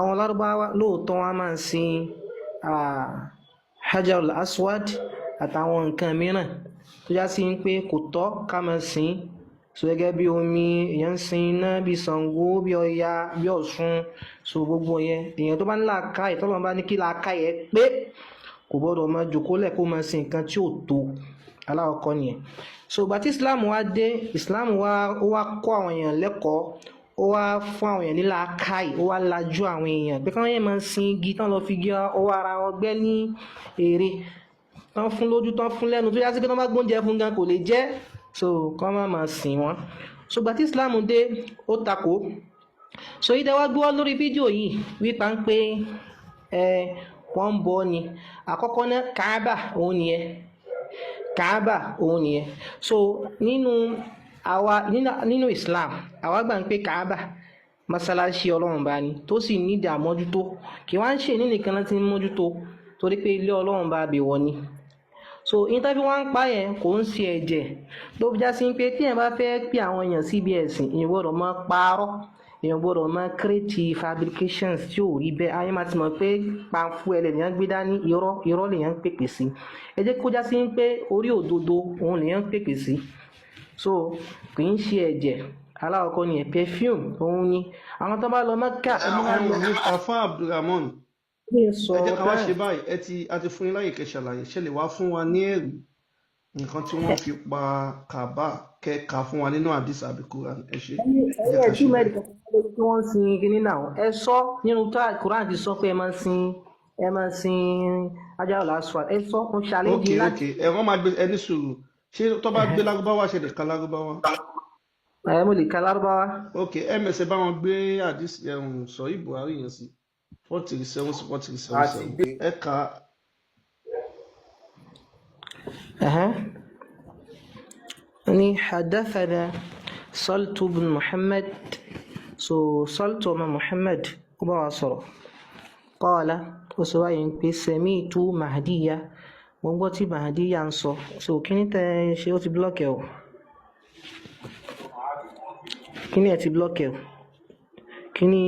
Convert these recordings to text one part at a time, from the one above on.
Àwọn Lárúbáwá lóòótọ́ wọn máa ń sin Hajarul Aswad àtàwọn nǹkan mìíràn tó já sí pé kò tọ́ ká máa sìn. So gẹ́gẹ́ bí omi, èèyàn ń sin iná, bí Ṣàngó, bí Ọya, bí Ọ̀ṣun. So gbogbo yẹn, èèyàn tó bá ní làákàyè, tọ́lọ́run bá ní kí làákàyè pé, kò gbọ́dọ̀ máa jòkólẹ̀ kó máa sin nǹkan tí ò tó. Alákọ̀ọ́kọ́ nìyẹn. So ìgbà tí Islam wá dé, Islam wá, ó wá kọ́ àwọn èèyàn lẹ́kọ̀ọ́, ó wá fún àwọn èèyàn ní làákàyè, ó wá lajú àwọn èèyàn pé káwọn yẹn máa sin igi tán, lọ fi igi ọwọ́ ara wọn gbẹ́ ní ère, tán fún lójú, tán fún lẹ́nu, tó yá sí pé tán bá gbóúnjẹ fún gan kò lè jẹ́. So kọ́ má máa sìn wọ́n. So ìgbà tí Islam dé, ó takò. So yìí tẹ́ wá gbọ́ lórí fídíò yìí wípa ń pé ẹ wọ́n ń bọ ni, àkọ́kọ́ náà, Kaaba òun nìyẹn, Kaaba òun nìyẹn. So nínú àwa, nínú Islam, àwa gbà ń pé Kaaba, masalasi Ọlọ́run bá ní, tó sì nídìí àmójútó. Kì wá ń ṣe ní nìkan láti ń mójútó, torí pé ilé Ọlọ́run bá bẹ̀ wọ̀ ni. So interview wọn ń pa yẹn, kò ń ṣe ẹ̀jẹ̀ ló fi já sí pé tí èèyàn bá fẹ́ pè àwọn èèyàn síbi ẹ̀sìn, èèyàn gbọ́dọ̀ máa parọ́, èèyàn gbọ́dọ̀ máa create fabrications tí ò rí bẹ́ẹ̀. Ayé máa ti mọ̀ pé pàǹfù ẹ̀ lèèyàn gbé dání, irọ́, irọ́ lèèyàn ń pèpè sí. Ẹ jẹ́ kó já sí pé orí òdodo òun lèèyàn ń pèpè sí. So kì í ṣe ẹ̀jẹ̀. Alákọ̀ọ́kọ́ nìyẹn. Perfume òun ni àwọn tó bá lọ Mẹ́kà Ẹ tó bá lọ Afa Abdulrahman, ní sọ ẹ jẹ́ ká wá tán. ṣe báyìí. Ẹ ti a ti fún yín láyè kẹ́ ṣàlàyé. Ṣe lè wá fún wa ní ẹ̀rí nǹkan tí wọ́n fi pa Kaaba, kẹ́ kà fún wa nínú hadith àbí Quran? Ẹ ṣe, ẹ Ẹ̀yin jẹ́ ẹ̀ ká tí ṣe mẹ́rin báyìí. kankan lórí tí wọ́n ń sin kinní náà, ẹ sọ nínú tó Quran ti sọ pé ẹ máa sin Hajarul Aswad. Ẹ sọ, mo challenge Ok. yín láti. Ok, ẹ wọ́n máa gbé, ẹ ní sùúrù. Ṣé tó bá gbé Lárúbáwá, ṣe lè ka Lárúbáwá? Ẹ mo lè ka Lárúbáwá. Ok, ms, ẹ bá wọn gbé hadith sọ Buhari yẹn sí 437, 437 Àti 7. gbé. Ẹ kà á. Ẹ̀hẹ́n. Ní حدثنا Salt ibn Muhammad. So Salt ọmọ Muhammad, ó bá wa sọ̀rọ̀. قال, ó sọ báyìí pé سمعت Mahdiya, mo gbọ́ tí Mahdiya ń sọ. So kí ni tẹ́ ṣe, ó ti block ẹ̀ o. Kí ni ẹ ti block ẹ̀ o? Kí ni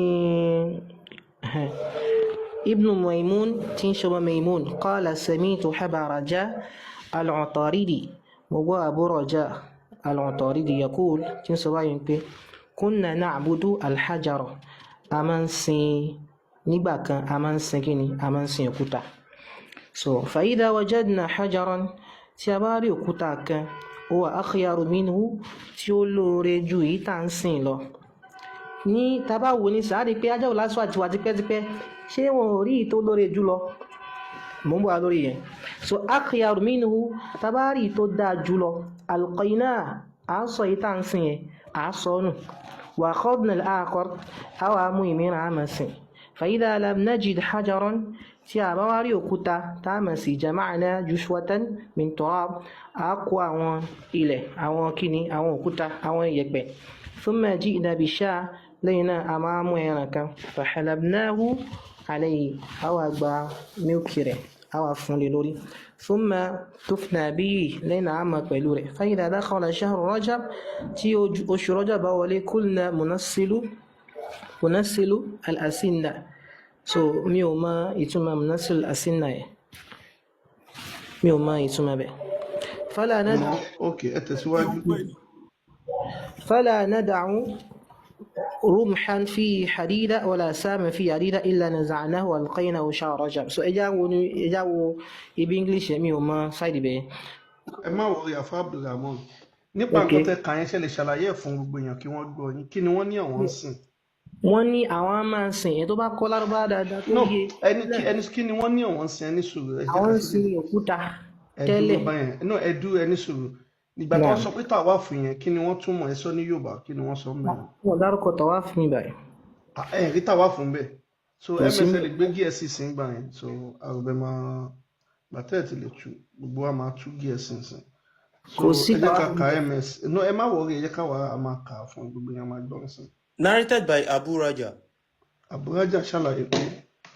ẹ̀hẹ́n. Ibn Maimun tí ń ṣọmọ Maimun. قال سمعت أبا رجاء العطاردي, mo gbọ́ Abu Raja al-Utaridi يقول, tí ń sọ báyìí pé كنا نعبد الحجر, a máa ń sin nígbà kan, a máa ń sin kíni? A máa ń sin òkúta. So فإذا وجدنا حجرا, tí a bá rí òkúta kan, هو أخير منه, tí ó lóore ju èyí tá à ń sìn lọ. Ní tá bá wò ní sàárì pé Hajarul Aswad ti wà tipẹ́tipẹ́, ṣé wọn ò rí èyí tó lóore jù lọ? Mò ń bọ̀ wá lórí yẹn. So أخير منه, tá bá rí èyí tó dáa jù lọ, ألقينا, à ń sọ èyí tá à ń sìn yẹn, à á sọ nù, وأخذنا الآخر, a wà mú ìmíràn, á máa sìn. فإذا لم نجد حجرا, tí a bá wá rí òkúta tá a máa sì, جمعنا جشوة من تراب, a kó àwọn ilẹ̀, àwọn kíni, àwọn òkúta, àwọn ìyẹ̀pẹ̀, ثم جئنا بشاة, lẹ́yìn náà a máa mú ẹran kan, فحلبناه عليه, a wá gba mílkì rẹ̀, a wá fún lé lórí, ثم طفنا به, lẹ́yìn náà a máa pẹ̀lú rẹ̀. فإذا دخل شهر رجب, tí oṣù Rajab bá wọlé, قلنا منسل الأسنة. So mi ò mọ ìtumọ̀ منسل الأسنة yẹn, mi ò mọ ìtumọ̀ bẹ́ẹ̀. فلا ندع Mọ, ok, ẹ tẹ̀síwájú. فلا ندع رمحا فيه حديدة ولا سهما فيه حديدة إلا نزعناه وألقيناه شهر رجب. So ẹja wo ni, ẹja wo ibi English yẹn, mi ò mọ side bẹ́ẹ̀. Ẹ má worry, Afa Abdulrahman, nípa nǹkan tẹ́ kà yẹn, ṣe lè ṣàlàyé ẹ̀ fún gbogbo èèyàn kí wọ́n gbọ́ yín? Kí ni wọ́n ní àwọn ń sìn? Wọ́n ní àwọn á máa sìn, èyí tó bá kọ́ Lárúbáwá dáadáa tó No, yé. ẹni kí ni wọ́n ní àwọn ń sìn? Ẹni sùúrù, ẹ jẹ́ Àwọn ká ń ṣe sin òkúta ẹ dúró tẹ́lẹ̀. báyẹn. No, ẹ dúró, ẹni sùúrù. Ìgbà tí wọ́n sọ pé tàwáàfù yẹn, kí ni wọ́n túmọ̀? Ẹ sọ ní Yorùbá, kí ni wọ́n sọ mẹ́rin? Wọ́n dárúkọ tàwáàfù mi báyìí. Ẹ rí tàwáàfù ń bẹ̀. So Kò sí. MSL lè gbé gẹ̀ẹ́sì sí gbà yẹn. So àrùbẹ̀ máa gbàtẹ́ ẹ̀ ti lè tú, gbogbo wa máa tú gẹ̀ẹ́sì sí. So Kò sí ẹ jẹ́ ká tàwáàfù. ka ms. No, ẹ má worry, ẹ jẹ́ ká wà á máa kà á fún gbogbo yẹn, máa gbọ́ sí. Narrated by Abu Raja. Abu Raja ṣàlàyé pé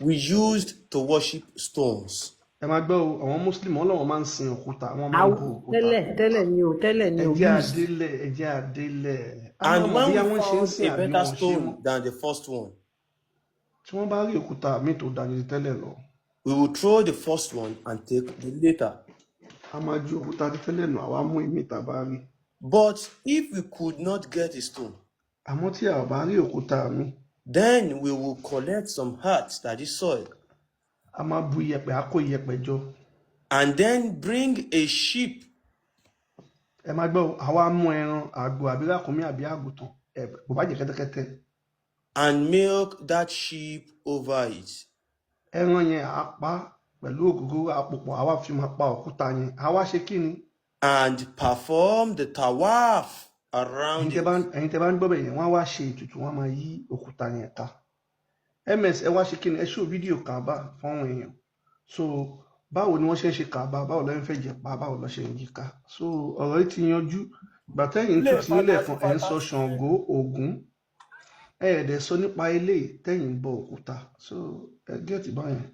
We used to worship stones. Ẹ máa gbọ́ o, àwọn Muslim, wọn làwọn máa ń sin òkúta, wọ́n máa ń Àwọn bọ òkúta. tẹ́lẹ̀ tẹ́lẹ̀ ni o, tẹ́lẹ̀ ni Ẹ o. jẹ́ Used. àdélẹ̀, ẹ jẹ́ àdélẹ̀. A And máa mọ̀ when bóyá we wọ́n ṣe ń found sìn a àbí better wọn ṣe stone mọ́. than the first one, Tí wọ́n bá rí òkúta míì tó dáa ju ti tẹ́lẹ̀ lọ, we will throw the first one and take the later. A máa ju òkúta ti tẹ́lẹ̀ nù, àwa mú ìmíì tá a bá rí. But if we could not get a stone, Àmọ́ tí a ò bá rí òkúta míì, then we will collect some earth, that is soil, a máa bu iyẹ̀pẹ̀, á kó iyẹ̀pẹ̀ jọ. and then bring a sheep Ẹ máa gbọ́ o, àwa mú ẹran àgbò àbí ràkúnmí àbí àgùntàn, ẹ kò bá jẹ́ kẹ́tẹ́kẹ́tẹ́. and milk that sheep over it. Ẹran yẹn à á pa á pẹ̀lú ògógóró àpòpọ̀, àwa fi máa pa òkúta yẹn. Àwa ṣe kí ni? And perform the tawaf Ẹ̀yin around tẹ́ it. bá ń ẹ̀yin tẹ́ bá ń gbọ́ bẹ̀ yẹn, wọ́n á wá ṣe ètùtù, wọ́n á máa yí òkúta yẹn ká. Ms ẹ wá ṣe kí ni? Ẹ ṣó fídíò Kaaba fáwọn èèyàn. So báwo ni wọ́n ṣe ń ṣe Kaaba, báwo ló ń fẹ́ jẹ pa, báwo ló ṣe ń yí ká? So ọ̀rọ̀ yìí ti yanjú. Ìgbà tẹ́yìn ń Ilé tú ti nílẹ̀ fantasy kan, ẹ̀ ń sọ fantasy. Ṣàngó, Ògún, ẹ ẹ̀ dẹ̀ sọ nípa eléyìí tẹ́yìn ń bọ òkúta. So ẹ gẹ́ẹ̀tì báyẹn.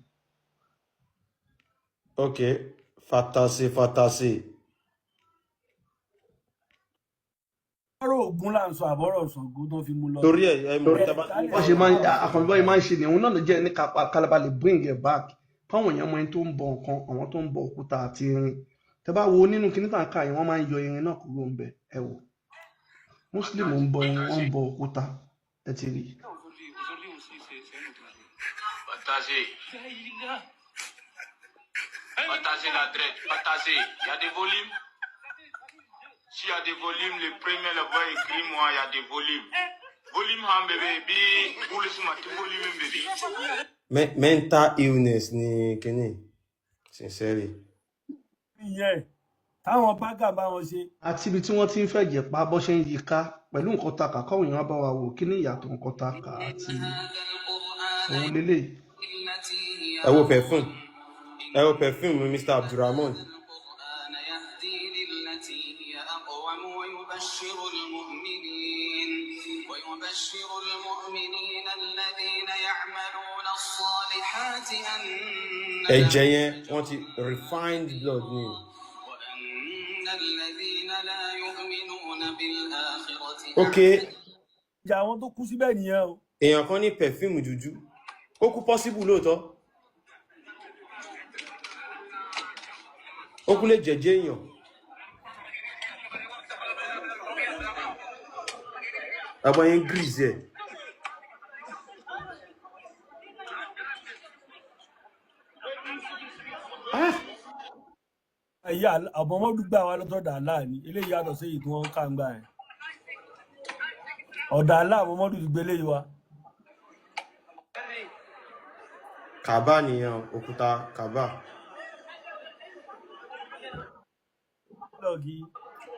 Okay, fatasi fatasi. Ọ̀rọ̀ Ògún là ń sọ, àbọ̀rọ̀ Ṣàngó tó fi mú lọ. Torí ẹ ẹ mọ̀ Ẹ tá bá dálẹ̀ Wọ́n ṣe máa ń ọ̀rọ̀ àkànbí báyìí máa ń ṣe ni òun náà ló jẹ́ ní kálábà lè bring it back fáwọn èèyàn mọ ẹni tó ń bọ nǹkan, àwọn tó ń bọ òkúta àti irin. Tẹ́ bá wo nínú kinní tá à ń kà yìí, wọ́n máa ń yọ irin náà kúrò ńbẹ̀. Ẹ wò, Muslim ń bọ irin, wọ́n ń bọ òkúta, ẹ ti rí i. Partagez. Partagez la traite. Partagez. Il y a des volumes. S'il y a des volumes, le premier le voit écrit moi, il y a des volumes. Volume han bébé, bi boule ma volume bébé. Mental illness ni kíní, sincerely. Ìyẹn táwọn bágà bá wọn ṣe. Àti ibi tí wọ́n ti ń fẹ̀jẹ̀ pa, bọ́ ṣe ń yí ká pẹ̀lú nǹkan ta kà, káwọn èèyàn bá wa wò kí ni ìyàtọ̀ nǹkan ta kà àti òun lélẹ̀. Ẹ wo perfume, ẹ wo perfume Mr. Abdulrahman. Ẹ̀jẹ̀ yẹn wọ́n ti refined blood ni. Ok, Ìjà àwọn tó kú síbẹ̀ nìyẹn o. èèyàn kan ní perfume dúdú. Ó kú possible lóòótọ́. Ó kú lè jẹ̀jẹ̀ èèyàn. Àgbà yẹn grease ẹ̀. Ah! Ẹ̀yà àbọ̀mọ́dúgbà wa lọ́tọ̀dà aláàní eléyìí yàtọ̀ sí èyí tí wọ́n ń kà ń gbà yẹn. Ọ̀dà aláà Mọ́mọ́dù ti gbé eléyìí wa. Kaaba nìyẹn o, òkúta Kaaba. Lọ́ọ̀gì.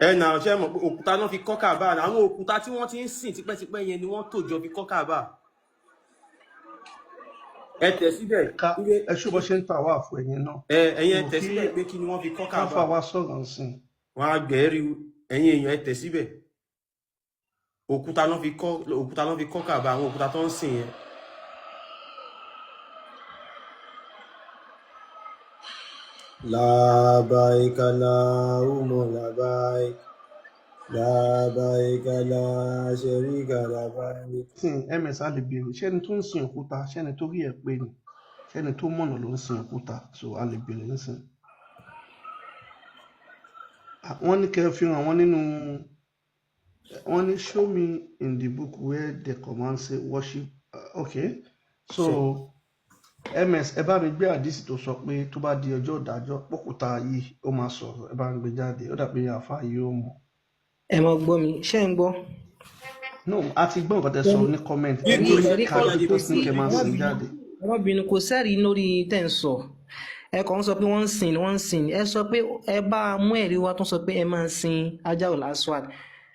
Ẹ nà ṣe mọ̀ pé òkúta náà fi kọ́ Kaaba. Àwọn òkúta tí wọ́n ti ń sìn tipẹ́tipẹ́ yẹn ni wọ́n tò jọ fi kọ́ Kaaba. Ẹ tẹ̀ síbẹ̀ Ká wípé ẹ ṣó bọ́ ṣe ń tà wá àfọ ẹ̀yìn náà. ẹ ẹ̀yin ẹ So tẹ̀ kí síbẹ̀ pé kí ni wọ́n fi kọ́ káfà Kaaba. wá sọ̀rọ̀ nsìn. Wọ́n á gbẹ̀ẹ́rí ẹ̀yin èèyàn, ẹ tẹ̀ síbẹ̀. Òkúta náà fi kọ́, òkúta náà fi kọ́ Kaaba, àwọn òkúta tó ń sìn yẹn. Labaik Allahumma labaik. Labaik la sharika labaik. Sìn ms, a lè béèrè ṣẹ́ni tó ń sin òkúta, ṣẹ́ni tó rí ẹ̀ pé ni, ṣẹ́ni tó mọ̀nà ló ń sin òkúta? So a lè béèrè nísìn. Wọ́n ní kẹ́ ẹ fi hàn wọ́n nínú, wọ́n ní show me in the book where the command say worship. Okay, so ms, ẹ bá mi gbé àdìsí tó sọ pé tó bá di ọjọ́ ìdájọ́ pókúta yìí ó máa sọ̀rọ̀, ẹ bá ń gbé jáde. Ó dà pé àáfàá yìí ó mọ̀. Ẹ mọ gbọ́ mi, ṣé ń gbọ́? No, a ti gbọ́ nǹkan tẹ́ sọ ní comment. Ẹ Big ní Joe ṣe Ẹ̀rí ká kọ́ jáde ibi kò tó sí ní kẹ́ máa ẹ má sìn bínú, jáde. ẹ má bínú, kò sẹ́rìí lórí tẹ́ ń sọ. Ẹ kàn ń sọ pé wọ́n ń sìn, wọ́n ń sìn. Ẹ sọ pé ẹ bá a mú ẹ̀rí wa tó sọ pé ẹ máa ń sin Hajarul Aswad.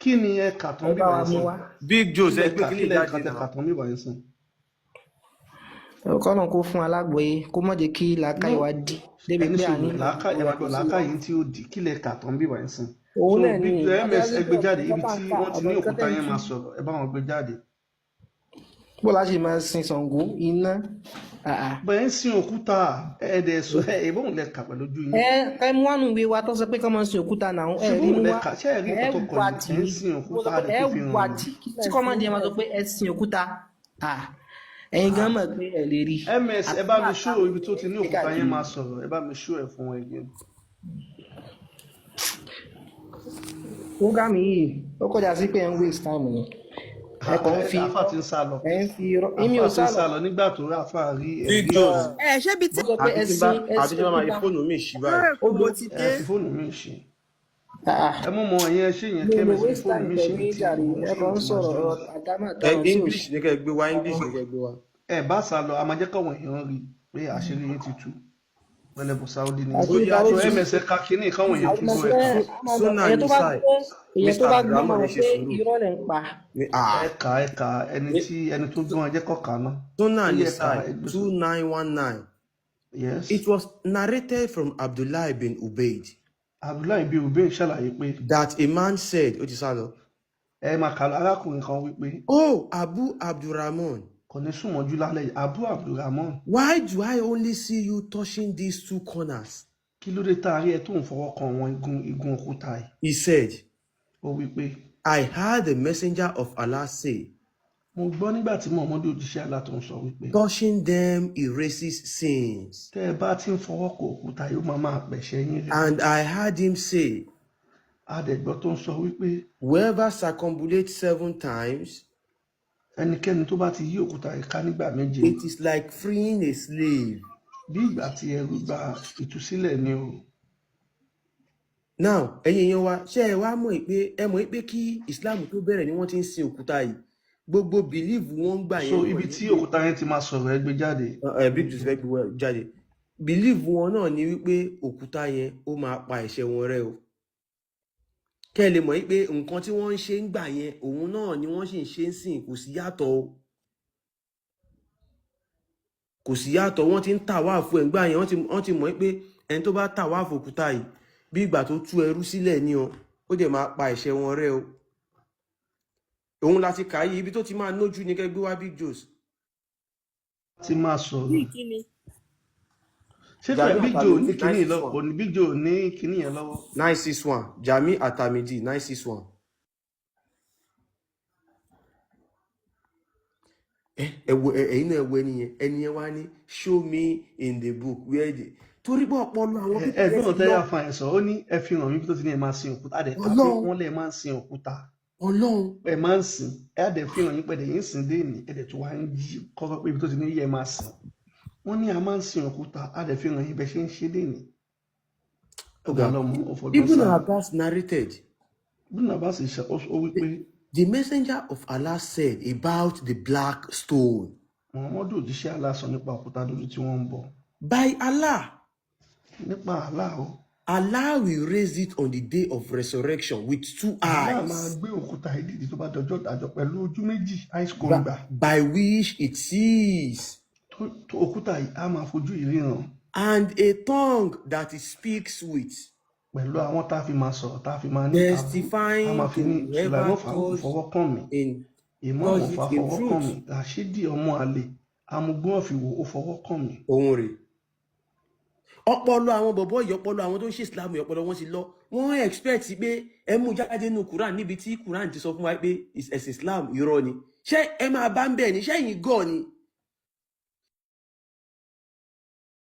Kí ni ẹ kà tán Ẹ bá bíbá wa yẹn mú sìn? wá. Big Joe Kí ṣe lẹ gbé kà, kíní kí lẹ jáde kà tẹ náà. kà tán bíbá yẹn sìn? Kọ́nà kó fún alágbòye, kó má jẹ́ kí làákàyè No, wa dí débi ẹni pé à sùúrù, ní làákà ẹ máa gbọ́ làákà yìí tí ó di. Kí lẹ kà tán bíbá yẹn sìn? Òun So náà ni Big Joe, ms, ajá ẹ gbé jáde nǹkan ibi tá à tí ń kà, wọ́n ti ọ̀dọ̀ ní nǹkan òkúta tẹ́ ń yẹn tú. máa sọ̀rọ̀, ẹ bá wọn gbé jáde. Bó la ṣe máa sin Ṣàngó iná? Àà. Bẹ́ẹ̀ ń sin òkúta, ẹ̀ẹ́dẹ̀ sọ ẹ̀ ìbọn lẹ kà pẹ̀lú ojú yín. Ẹ mú wánu ìwé wa tó sọ pé kọ́ máa sin òkúta náà, ẹ Ṣé rí bóun mú lẹ wá. kà, ṣé ẹ rí Ẹ nǹkan tó kọ wà ni tì ẹ ń í sin mo sọ òkúta pé rẹ ẹ tó fi wà hàn tì yín. tí kọ́mándì yẹn máa sọ pé ẹ sin òkúta. À. Ẹ̀yin gan mọ̀ pé ẹ lè rí. Ms, ẹ bá Àtàwọn mi ṣó àtàwọn ibi tó ti ní ẹ̀ ń ṣe òkúta yẹn káàkiri. máa sọ̀rọ̀, ẹ bá mi ṣó ẹ̀ fún wọn again. Program yìí ó kọjá sí pé ẹ ń waste time ni. Ẹ kàn ń fi Àfà ti ń sá lọ. ẹ ń fi irọ́, èmi ò Àfà ti sá ń lọ. sá lọ nígbà tó rí àfà rí Big ẹ̀rí. Jones. Ẹ ṣé bí tí Mo sọ pé Àbí tí bá ẹ̀sìn àbí tí bá máa fi òkúta fóònù mi ṣí báyìí. Èkó ó mo do ti Ẹ dé. fi fóònù mi ṣe. Ah, Ẹ mú mọ ẹ̀yẹn ẹ ṣe yẹn mi kí ò lè ms fi waste fóònù time mi ṣe pẹ̀lú ibi yín tí jàre. mo Ẹ ṣó kàn ń ti máa sọ̀rọ̀ join. ọ̀rọ̀ Ẹ àdámàdámà tí ò ṣe. English ní kẹ́ gbé wá, English ní kẹ́ gbé wá. Ẹ bá sá lọ, a máa jẹ́ káwọn èèyàn rí pé àṣírí yín ti tú. Pẹ̀lẹ́bù Saudi ni. Àti Ó yá ìgbà So wo ti ms, ẹ ka kínní káwọn èèyàn tún gbọ́, ẹ kà. Sunna èèyàn tó bá Nisai, gbọ́, èèyàn tó Mr bá gbọ́ Abdulrahman, mọ̀ ẹ ṣe pé sùúrù. irọ́ lẹ̀ ń pa. Ẹ kà, ẹ kà, ẹni tí ẹni tó gbọ́n ẹ jẹ́ kó kà ná. Sunna Ó yẹ ká Nisai ẹ gbé two sókè. nine one nine. Yes. It was narrated from Abdullah bin Ubaid Abdullahi bíi Ubay ṣàlàyé pé that a man said, ó ti sá lọ, ẹ máa kà lọ, arákùnrin kan wípé "Oh, Abu Abdulrahman, kò ní sùn mọ́jú lálẹ́ yìí. Abu Abdulrahman, why do I only see you touching these two corners?" kí ló dé tá a rí ẹ tó ń fọwọ́ kan àwọn igun òkúta yìí? He said, Ó wípé "I heard the messenger of Allah say, mo gbọ́ nígbà tí Muhammadu òjíṣẹ́ Allah tó ń sọ wípé touching them erases sins. tẹ́ ẹ bá ti ń fọwọ́ kan òkúta yìí, ó máa máa pẹ̀ṣẹ̀ yín rẹ́. And I heard him say, A dẹ̀ gbọ́ tó ń sọ wípé whoever circumambulates 7 times, ẹnikẹ́ni tó bá ti yí òkúta yìí ká nígbà 7, it is like freeing a slave." bí ìgbà tí ẹrú gba ìtúsílẹ̀ ni o. Now, ẹ̀yin èèyàn wa, ṣé ẹ wá mọ̀ pé ẹ mọ̀ pé kí Islam tó bẹ̀rẹ̀ ni wọ́n ti ń sin òkúta yìí. Gbogbo belief wọn gbà So yẹn náà ibi ni tí pé òkúta yẹn ti máa sọ̀rọ̀, ẹ gbé jáde. Big Juice fẹ́ gbé jáde. Belief wọn náà ni wípé òkúta yẹn ó máa pa ẹ̀ṣẹ̀ wọn rẹ́ o. Kẹ́ ẹ lè mọ̀ pé nǹkan tí wọ́n ń ṣe ń gbà yẹn, òun náà ni wọ́n sì ń ṣe ń sìn, kò sí yàtọ̀ o. Kò sí yàtọ̀, wọ́n ti ń tàwáàfù ẹ̀ ń gbà yẹn, wọ́n ti mọ̀ pé ẹni tó bá tàwáàfù òkúta yìí, bí ìgbà tó tú ẹrú sílẹ̀ ni o, ó dẹ̀ máa pa ẹ̀ṣẹ̀ wọn rẹ́ o. Òun láti kà á yìí, ibi tó ti máa nójú ni kẹ́ gbé wá, Big Joes. Ti máa sọ̀rọ̀. Bí kíni? Ṣé Jami Big Joe ní Atamidi kinní nine yìí six lọ́wọ́? one Kò ní, Big Joe ní kinní yẹn lọ́wọ́. 961, Jami Atamidi 961. Ẹ wo ẹ̀yin náà, ẹ wo ẹni yẹn, ẹni yẹn wá ní show me in the book where the, torí pé ọpọlọ àwọn Ẹ pípọ̀ yẹn gbọ́dọ̀ ti tẹ́yà lọ. fún ẹ sọ, ó ní ẹ fi hàn mí bí tó ti ní ẹ máa sin òkúta. A dẹ̀ kà pé Ọlọ́run, wọ́n lẹ̀ máa ń sin òkúta. Ọlọ́run. Ẹ máa ń sìn, ẹ á dẹ̀ fi hàn yín pẹ̀lẹ́ yín sìn déènì, ẹ dẹ̀ tó wá ń jí kọ́kọ́ pé ibi tó ti ní yẹ máa sìn. Wọ́n ní a máa ń sin òkúta, a dẹ̀ fi hàn yín bẹ́ẹ̀ ṣe ń ṣe déènì. Ọmọ Ọ̀gá, ọlọ́mọ ó fọgbọ́n Ibn sá lọ. Abbas narrated, Ibn Abbas ṣe ó wí pé the messenger of Allah said about the black stone, Muhammadu òjíṣẹ́ Allah sọ nípa òkúta dúdú tí wọ́n ń bọ. By Allah, Nípa Allah o. Allah will raise it on the day of resurrection with two Allah máa eyes, gbé òkúta yìí dìde tó bá dọjọ́ ìdájọ́ pẹ̀lú ojú méjì, ice by, kóńgbà. by which it sees, Tó òkúta yìí á máa fojú ìríran and a tongue that it speaks with, pẹ̀lú àwọn tá a fi máa sọ̀rọ̀, tá a fi máa ní Abu, a testifying máa fi to ní whoever Sulaiman Farouk touched fọwọ́ kàn mí, in Imam touched Ọ̀fà it in fọwọ́ kàn truth. mí, Rashidi ọmọ àlè amúgbó ọ̀fìwò ó fọwọ́ kàn mí. Òun rèé, ọpọlọ àwọn bọ̀bọ̀ yìí, ọpọlọ àwọn tó ń ṣe Islam yìí, ọpọlọ wọn ti lọ. Wọ́n expect pé ẹ mú jáde nínú Quran, níbi tí Quran ti sọ fún wa pé ẹ̀sìn Islam irọ́ ni. Ṣé ẹ máa bá ń bẹ̀ ni? Ṣé ẹ̀yin gọ̀ ni?